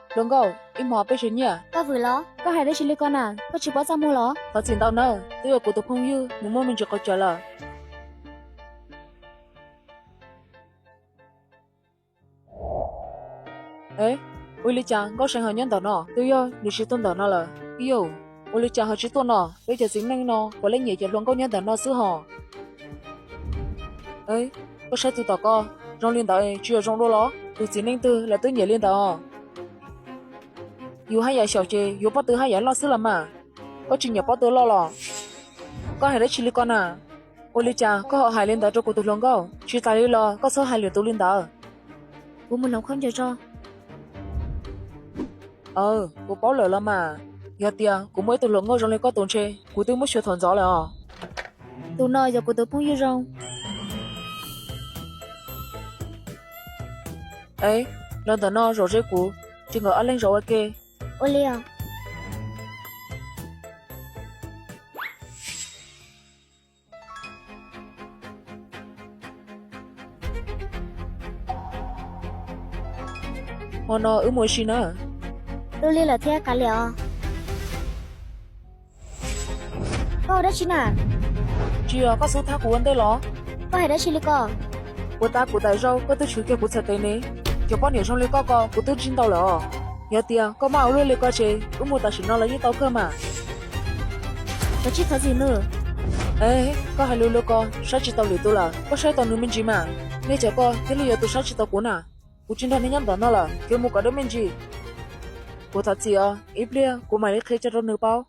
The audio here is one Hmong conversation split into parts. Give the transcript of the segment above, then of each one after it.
Hluas nkauj, ib hmo peb tsis nyiaj. Koj vwm los? Koj hais dab tsi li ko na? Koj tsis paub txaj muag los? Thov txim ntau nawb, twb yog kuv tus phooj ywg mus muaj me ntsis quav cawv lawm. Ua li cas Nkauj See ho nyob ntawm no? Twb yog nws tsis tuaj ntawm no lawm. Ib yam, ua li cas ho tsis tuaj no? Peb cov txiv neej no puav leej nyiam cov hluas nkauj nyob ntawm no xwb hos. Koj saib tus tom ko, zoo li ntawd tsis yog zoo dua los? Tus txiv neej twg lawv twb nyiam li ntawd os. Yus haj yam xyaum ces yuav pob tw haj yam loj xwb los mas. Koj tsis nyiam pob tw loj los? Koj hais dab tsi li ko na? Ua li cas koj ho hais li ntawd rau kuv tus hluas nkauj? Tsis tas li los koj txhob hais lwm tus li ntawd. Kuv mus hloov khaub ncaws tso. Kuv paub lawm los mas. Yog tias kuv muaj ib tug hluas nkauj zoo li koj tus ntshe kuv twb muab xyuas thaum ntxov lawm os. Tus no yog kuv tus phooj ywg zoo. Los ntawm no zaum ze kuv, ces nkawd ob leeg zaum ua ke. Ua li os. Hmo no wb mus ua si na. Ua li lawm thiab, kav liam os. Koj ua dab tsi na? Tsis yog koj xub thab kuv ua ntej los? Koj hais dab tsi li ko? Puas tas kuv daim zaub koj twb tshwm kiag kuv txhais tes ne? Cov poj niam zoo li koj ko kuv twb ntsib ntau lawm os. Yog tias koj maj ua luaj li ko ces wb mus tam sim no los yeej tau kawg mas. Koj tsis thov txim nws. Koj hais lus li ko saib tsis taus lwm tus lawm, koj saib taus nws me ntsis mas. Nej cov ko thiaj li yuav tus saib tsis taus kuv na. Kuv tsis nrog nej nyob ntawm no lawm, khiav mus kom deb me ntsis. Kuv thov txim os, ib pliag kuv mam li qhia tso rau nws paub.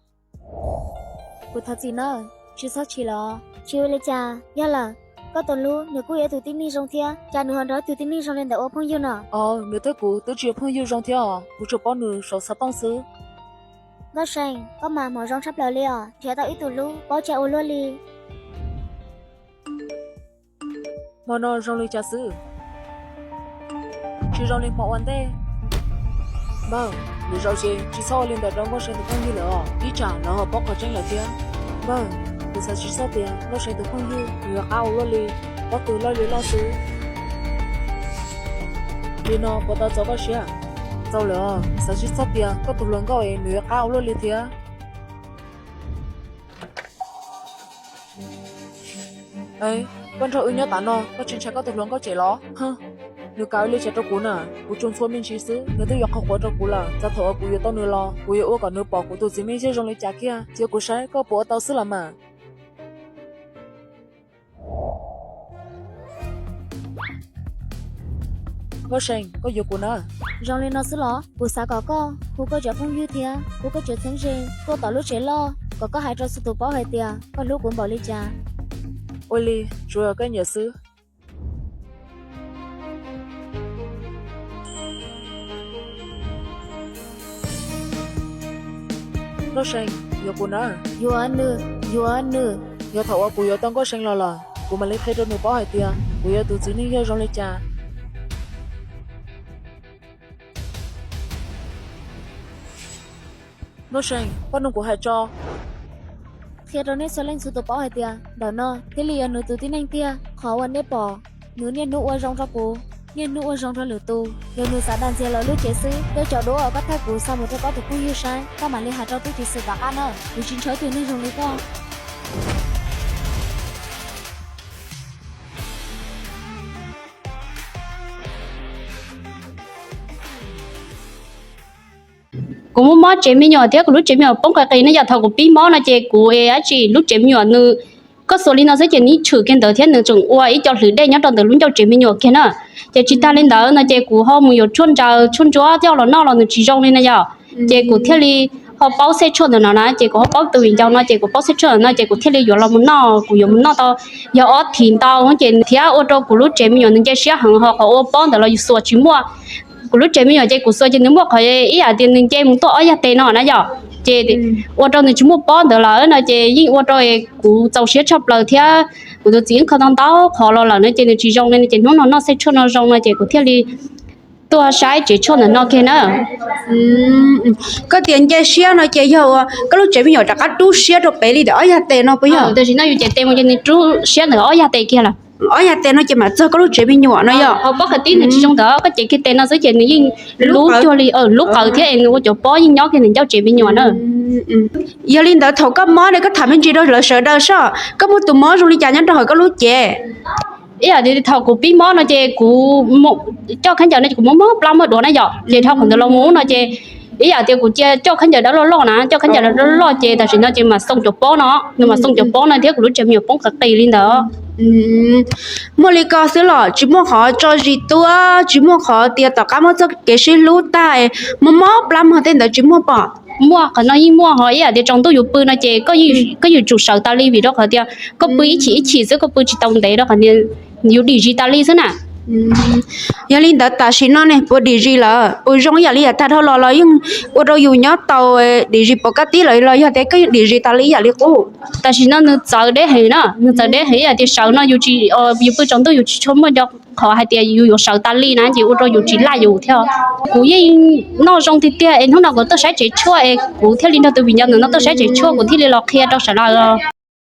Kuv thov txim nawb, tsis txhob chim lawm. Tsis ua li cas, yog lawm, koj tus hlub nws kuj yog ib tug tib neeg zoo thiab, cas nws ho nrog ib tug tib neeg zoo li ntawd ua phooj ywg no? Nws thiab kuv twb tsis yog phooj ywg zoo thiab os, kuv tsuas paub nws saum xov tooj xwb. Nkauj See, koj mas hmoov zoo tshaj plaws li os, nrhiav tau ib tug hlub paub tsa ua luaj li. Hmo no zoo li cas xwb? Tsis zoo li hmo ua ntej. Npawg, lwm zaus ces tsis txhob ua li ntawd rau Nkauj See tus phooj ywg lawm os, ib tsam lawv ho paub qhov tseeb lawm thiab. Npawg, kuv xav tsis txog tias Nkauj See tus phooj ywg nws yuav qab ua luaj li, pob tw loj li loj xwb. Li no puas tau txaus koj siab? Txaus lawm os, xav tsis txog tias koj tus hluas nkauj es nws yuav qab ua luaj li thiab. Koj nrog wb nyob tas no koj tsis ntshai koj tus hluas nkauj cem los? Nws kav ua li cas rau kuv na, kuv tsuas ntxhua me ntsis xwb nws twb yuav qhov quav rau kuv lawm. Txog thaum uas kuv yuav tau nws los kuv yuav ua kom nws pom kuv tus txiv neej yog zoo li cas kiag, cia kuv saib koj puas ua tau xwb los mas. Nkauj See, koj yuav kuv na. Zoo li no xwb los? Kuv xav kom koj hu koj cov phooj ywg thiab hu koj cov txheeb ze tuaj tom lub tsev loj kom koj hais rau txhua tus paub hais tias koj hlub kuv npaum li cas. Ua li, tsuas yog koj nyiam xwb. Nkauj See, yuav kuv na. Yuav nws, yuav nws. Yog thaum uas kuv yuav tau Nkauj See los lawm kuv mam li qhia rau nws paub hais tias kuv yog tus txiv neej yog zoo li cas. Nkauj See, koj mloog kuv hais tso. Qhia rau nej txhua leej txhua tus paub hais tias ntawm no thiaj li yog nws tus tib neeg tiag. Qhov uas nej pom nws niaj hnub ua zoo rau kuv, niaj hnub ua zoo rau lwm tus, yog nws xav dag ntxias lawv lub cev xwb. Tej cov duab uas koj thaij kuv xa mus rau koj tus phooj ywg saib, koj mam li hais rau tub ceev xwm tom qab na. Kuv tsis ntshaw ib tug neeg zoo li koj. Kuv muaj mob tsev me nyuam thiab kuv lub tsev me nyuam poob qis qis ne. Yog thaum kuv pib mob no ces kuv es dab tsi lub tsev me nyuam nws, koj xuas li no xwb ces nws tshwm kiag ntawd thiab nws tseem ua ib co hlwv dej nyob rau ntawm lub ncauj tsev me nyuam kiag na. Ces tsis tag li ntawd no ces kuv ho mus yuav tshuaj ntsaws tshuaj ntsuab coj los noj los nws tsis zoo li na yom. Ces kuv thiaj li ho paub xej tshuaj ntawm no na, ces kuv ho paub tus viv ncaus no ces kuv paub xej tshuaj ntawm no ces kuv thiaj li yuav los mus noj. Kuv yuav mus noj tau yog ob thim ntau ces thiab ua rau kuv lub tsev me nyuam nws nce siab heev, ho qhov ua pob ntawd los yus xuas tsis muaj. Kuv lub tsev me nyuam ces kuv xuas ces nws muaj qhov ib yam tias nws nce mus tuaj ob yag tes no na yom. Ces ua rau nws tsis muaj pob ntawd lawm no ces yeej ua rau kuv txaus siab tshaj plaws thiab kuv tus txiv yeej kho tau ntau qhov los lawm no ces nws tsis zoo li no ces hnub no noj xej tshuaj no zoo no ces kuv thiaj li tuaj saib tsev tshuaj ntawm no kiag na. Koj tias nce siab no ces yog ua koj lub tsev me nyuam rov qab rub siab rau pem li ntawm ob yag tes no puas yog? Tam sim no yus cem tes mus ces nws rub siab ntawm ob yag tes kiag lawm. Ob yas tes no ces mam txog koj lub tsev me nyuam no yog? Pob khav tib nws tsis zoo ntawd, koj cev kiag tes no xwb ces nws yeej lub cuag li lub qawv thiab es nws ua cov pob yeej nyob kiag ntawm ncauj tsev me nyuam na. Yog li ntawd thaum koj mob ne koj tham me ntsis rau lawv sawv daws soj, koj muaj tus mob zoo li cas nyob rau hauv koj lub cev? Ib yam li thaum kuv pib mob no ces kuv coj khaub ncaws no ces kuv mob mob plab mob duav na yom, ces dhau qhov ntawd los mus no ces ib yam tias kuv cia coj khaub ncaws dawb loj loj na, coj khaub ncaws dawb loj loj ces tam sim no ces mam xoo cov pob no, nws mam xoo cov pob no thiab kuv lub tsev me nyuam poob qis qis li ntawd. Muaj li ko xwb los tsis muaj qhov tso zis tuaj, tsis muaj qhov tias tom qab muab txoj kev sib hlub tag, mob mob plab mog tej ntawd tsis muaj pom? Muaj, qhov no yeej muaj ho ib yam tias tsaus ntuj yus pw no ces koj yuav tsum sawv tas li vim rau qhov tias koj pw ib chim ib chim xwb, koj pw tsis tau ntev rau qhov tias yus dim zis tas li xwb na. Yog li ntawd tam sim no ne puas dim zis lawm? Puas zoo ib yam li yav tag dhau los los yeej ua rau yus nyob tau dim zis pom kab tib lawm los yog tias koj yeej dim zis tas li ib yam li qub? Tam sim no nws txawv deb heev na, nws txawv deb heev ib yam tias sawv no yus tsis, yus pw tsaus ntuj yus tsis tshua muaj nco qhov hais tias yus yuav sawv tas li na ces ua rau yus tsis laj yus thiab. Kuv yeej noj zoo tiag tiag es hnub no kuv tuaj saib tsev tshuaj es kuv thiaj li nrog tus viv ncaus ntawm no tuaj saib tsev tshuaj kuv thiaj li los qhia rau sawv daws.